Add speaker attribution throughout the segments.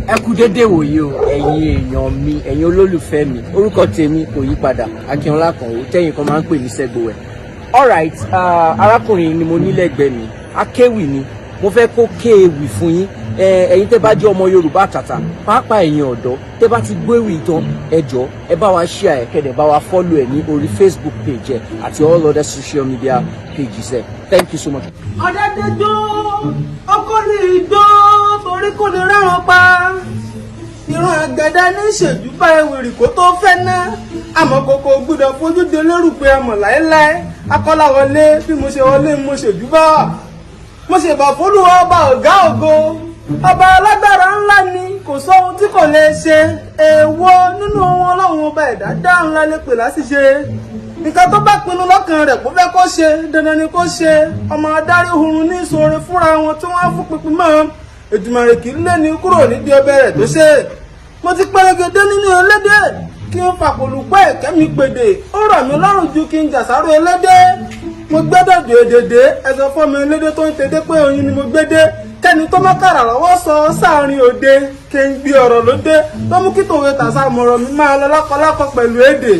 Speaker 1: Ẹ kú dédé wòye o, ẹ̀yin èèyàn mi, ẹ̀yin olólùfẹ́ mi. Orúkọ tèmi kò yí padà, Akínọlá Àkànwó, tẹ́yìn kan máa ń pè ní Sẹ́gbowẹ̀. Alright, arákùnrin ni mo ní lẹ́gbẹ̀ẹ́ mi, akéwì ni. Mo fẹ́ kó kéwì fún yín. Ẹ̀yin tẹ́ bá jẹ́ ọmọ Yorùbá àtàtà, pàápàá ẹ̀yin ọ̀dọ́, tẹ́ bá ti gbéwì tán, ẹ jọ̀ọ́, ẹ bá wa share ẹ, kẹ́ dẹ̀ bá wa follow ẹ ní orí Facebook page ẹ àti all other social media pages ẹ. Thank you so much.
Speaker 2: Ọ̀dẹ́dẹ́gbó ọkọ ní igbó torí kò lè rẹ́ràn pa. Ìran àgbẹ̀dẹ ní ìṣèjú bá ewìrì kó tó fẹ́ ná. Àmọ́ kòkò gbọ́dọ̀ fojú de lérò pé àmọ̀ láéláé. Akọ́láwọlé, bí mo ṣe wọlé, mo ṣèjú bá, mo ṣèbà fólúwa, ọba ọ̀gá ògo, ọba alágbára ńlá ni. Kò sóhun tí kò lè ṣe. Èèwọ̀ nínú ohun Ọlọ́run ọba ẹ̀dá dá ńlá lè pè láṣìṣe. Nǹkan tó bá pinnu lọ́kàn rẹ̀ kó fẹ́ kó ṣe, dandan ni kó ṣe. Ọmọ adarí hurun ní ìṣòro fúnra wọn tí wọ́n á fún pínpín mọ́. Èdùmàrè kì í lé ní kúrò nídìí ọbẹ̀ rẹ̀ tó ṣe. Mo ti pẹrẹgẹdẹ nínú ẹlẹ́dẹ̀, kí n fàpòlùpọ̀ ẹ̀kẹ́ mi pèdè, ó rọ̀ mí lọ́rùn ju kí n jàsáró ẹlẹ́dẹ̀. Mo gbẹ́dọ̀ dò èdèdè ẹ̀sọ́ fọ́mọ ẹlẹ́dẹ̀ tó ń tẹ́dẹ́ pé oyin ni mo gbédé. Kẹ́ni tó má kàrà lọ́wọ́ sọ sáàrin òde, kí n gbé ọ̀rọ̀ ló dé tó mú kí tòwe tàṣà mọ̀rọ̀ mi máa lọ lákọlákọ pẹ̀lú èdè.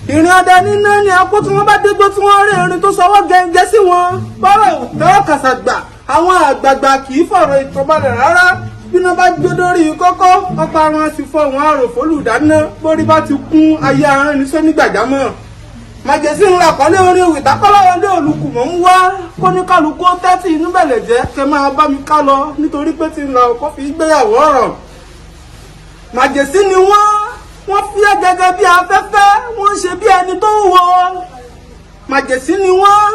Speaker 2: Ìrìn ọdẹ níná ni apó tí wọ́n bá dégbó tí wọ́n rí irin tó sọwọ́ gẹ́gẹ́ sí wọn bọ́rọ̀ tẹ́wọ́ kàṣàgbà. Àwọn àgbààgbà kì í fọ̀rọ̀ ìtàn balẹ̀ rárá. Bí wọ́n bá gbé dórí kókó ọ̀pọ̀ àwọn sì fọ wọn àrò fólùdáná. Bórí bá ti kún ayé aràn ní sónígbàjámọ̀. Màjèsí ńlá kọ́lé orin òwì tákọ́láwọlé olùkùmọ̀ ń wá kó ní kálukú tẹ́tí inú bẹ̀lẹ̀ jẹ́ kẹ́ máa bá mi ká lọ, nítorí pé ti ń lọ kó fi gbéyàwó ọ̀rọ̀. Màjèsí ni wọ́n. Wọ́n fúyẹ́ gẹ́gẹ́ bí afẹ́fẹ́, wọ́n ń ṣe bí ẹni tó wọ. Màjèsí ni wọ́n.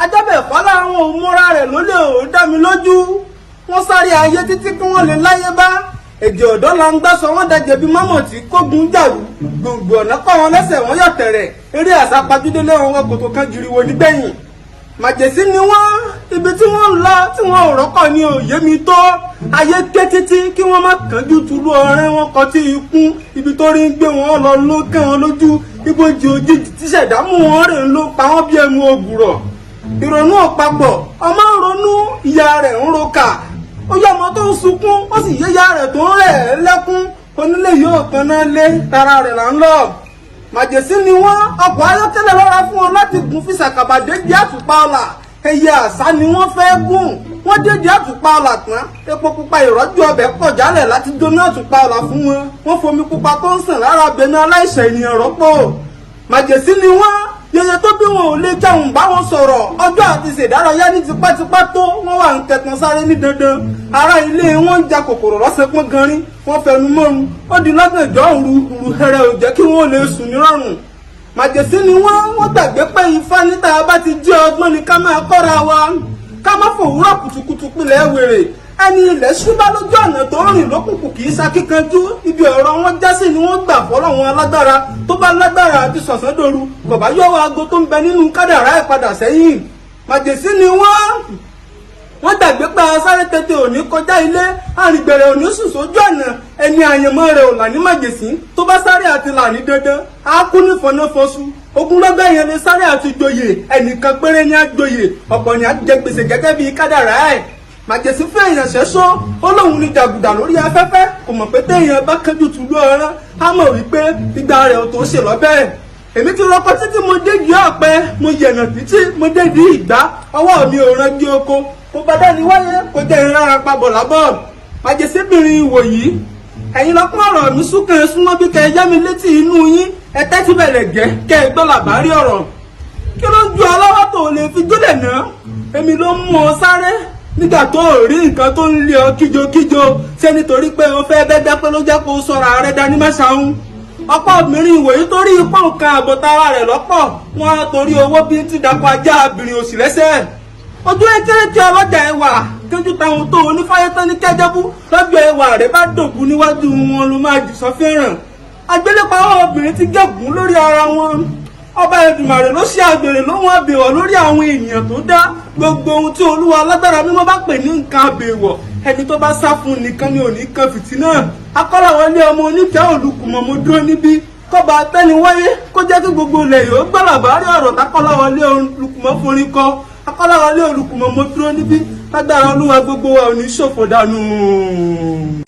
Speaker 2: Ajábẹ̀fọ́lá àwọn òmùra rẹ̀ ló lè ò dá mi lójú. Wọ́n sáré ayé títí kí wọ́n lè láyé bá. Èdè ọ̀dọ́ la ń gbá sọ wọ́n dàjẹ́ bí mọ́mọ́ tí kógun jàrú. Gbòǹgbò ọ̀nà kọ́ wọn lẹ́sẹ̀, wọ́n yọ̀ tẹ̀rẹ̀. Eré àsápajúdé lẹ́wọ̀n wọn kòtò kan jìrìwò nígbẹ̀yìn. Màjèsí ni wọ́n. Ibi tí wọ́n ń lọ tí wọ́n ò rọ́kọ̀ ní òye mi tó. Ayé ké títí kí wọ́n má kánjú tulú ọ̀rẹ́ wọn kọ tí ikún. Ibi tó rí ń gbé wọn lọ ló kẹ́ wọn lójú. Ibojì òjijì tíṣẹ̀dá mú wọn rè ló pa wọ́n bí ẹmu ògùrọ̀. Ìrònú ọ̀pápọ̀, ọmọ ń ronú, ìyá rẹ̀ ń roka. Ó yá, ọmọ tó ń sunkún, ó sì yé ìyá rẹ̀ tó ń rẹ̀ ẹ́ lẹ́kún. Onílé yóò tanná lé tara rẹ̀ là ń lọ. Màjèsí ni wọ́n. Ọkọ̀ ayọ́kẹ́lẹ́ lọ́ra fún wọn láti gun fi ṣàkàbà déjì àtùpà ọ̀la. Ẹyẹ àṣà ni wọ́n fẹ́ gùn. Wọ́n déjì àtùpà ọ̀la tán, epo pupa ìrọ́jú ọbẹ̀ pọ̀ jálẹ̀ láti jóná àtùpà ọ̀la fún wọn. Wọ́n fomi pupa tó ń sàn lára abẹnú aláìṣẹ̀ ènìyàn rọ́pò. Màjèsí ni wọ́n. Yẹyẹ tó bí wọn ò lè jẹun bá wọn sọ̀rọ̀. Ọjọ́ àti ṣèdárayá ní tipátipá tó wọ́n wà ń kẹtàn sáré ní dandan. Ará ilé wọn ń ja kòkòrò lọ́sẹ̀ pọ́n ganrin. Wọ́n fẹnu mọ́run, ó di lọ́gànjọ́ òru. Hẹrẹ ò jẹ́ kí wọ́n lè sùn nírọ̀rùn. Màjèsí ni wọ́n. Wọ́n gbàgbé pé ifá níta bá ti jí ọgbọ́n ni ká máa kọ́ra wa, ká má fòwúrọ̀ kùtùkùtù pilẹ̀ wèrè. Ẹni ilẹ̀ ṣúbá lójú ọ̀nà tó rìn lókùnkùn kì í ṣakíkanjú. Ibi ọ̀rọ̀ wọn já sí ni wọ́n gbà fọlọ́wọn alágbára. Tó bá lágbára àti sọ̀sán dòru, kò bá yọ̀wọ́ aago tó ń bẹ nínú kádàrá ẹ̀ padà sẹ́yìn. Màjèsí ni wọ́n. Wọ́n gbàgbé pé asáré tètè òní kọjá ilé, àrìngbẹ̀rẹ̀ òní sùn sójú ọ̀nà. Ẹni àyànmọ́ rẹ̀ ò là ní màjèsí. Tó bá sáré àti là ní dandan, á kú ní fọnáfọṣu. Ogunlọ́gbẹ̀ yẹn lè sáré àti joyè, ẹnìkan péré ní àjoyè, ọ̀pọ̀ ní àjẹ gbèsè gẹ́gẹ́ bíi kádàrá ẹ̀. Màjèsí fún èèyàn ṣẹ́sọ́, ó lóun ní jàgùdà lórí afẹ́fẹ́. Kò mọ̀ pé téèyàn bá kánjú tùlú ọ̀rán, á mọ̀ wípé ìgbà rẹ̀ ò tó ṣe lọ́bẹ̀. Èmi ti rọkọ títí, mo déjì ọ̀pẹ, mo yẹ̀nà títí, mo dédì ìgbà. Ọwọ́ mi ò ranjú oko kò bá dání wáyé, kò jẹ́ ìrara pabọ̀ lábọ̀. Màjèsíbìnrin ìwòyí, ẹ̀yin lọ́kùn ọ̀rọ̀ mi súnkàn súnmọ́ bí kẹ́ ẹ yá mi létí inú yín. Ẹ tẹ́tí bẹ̀rẹ̀ gẹ́ kẹ́ ẹ gbọ́ làbárí ọ̀rọ̀. Kí ló ń ju ọlọ́wọ́ tó lè fi jólẹ̀ náà? Èmi ló ń mú ọ sáré nígbà tó ò rí nǹkan tó ń lé ọ kíjokíjo. Ṣé nítorí pé o fẹ́ bẹ́ dápẹ́ ló jẹ́ kó o sọ̀rọ̀ ààrẹ dání mẹ́sàn-án? Ọ̀pọ̀ obìnrin ìwòyí torí ipò nǹkan àbọ̀tara rẹ̀ lọ́pọ̀ wọn á torí owó bí ti dàpọ̀ ajá abìnrin òsì lẹ́sẹ̀. Ojú ekéèké ọlọ́jà ẹwà kéjú táwọn tó onífáyé tán ní kẹjẹbú. Lọ́jọ́ ẹwà rẹ̀ bá dògún níwájú wọn ló máa jù sọ fẹ́ràn. Agbélépa obìnrin ti gégùn lórí ara wọn. Ọba Èdùmàrè ló ṣe àgbèrè lóhun àbẹ̀wọ̀ lórí àwọn ènìyàn tó dá. Gbogbo ohun tí Olúwa alágbára mímọ́ bá pè ní nǹkan àbẹ̀wọ̀, ẹni tó bá sá fún nìkan ni òní kan fìtínà. Akọ́láwọlé ọmọ oníkẹ́ olùkùmọ̀, mo dúró níbí. Kọ́ba tẹ́niwáyé kó jẹ́ kí gbogbo ilẹ̀ yóò gbọ́ làbárí ọ̀rọ̀ tákọ́láwọlé olùkùmọ̀ forí kọ́. Akọ́láwọlé olùkùmọ̀, mo dúró níbí. Lágbára Olúwa, gbogbo wa ò ní ṣòfò dànù.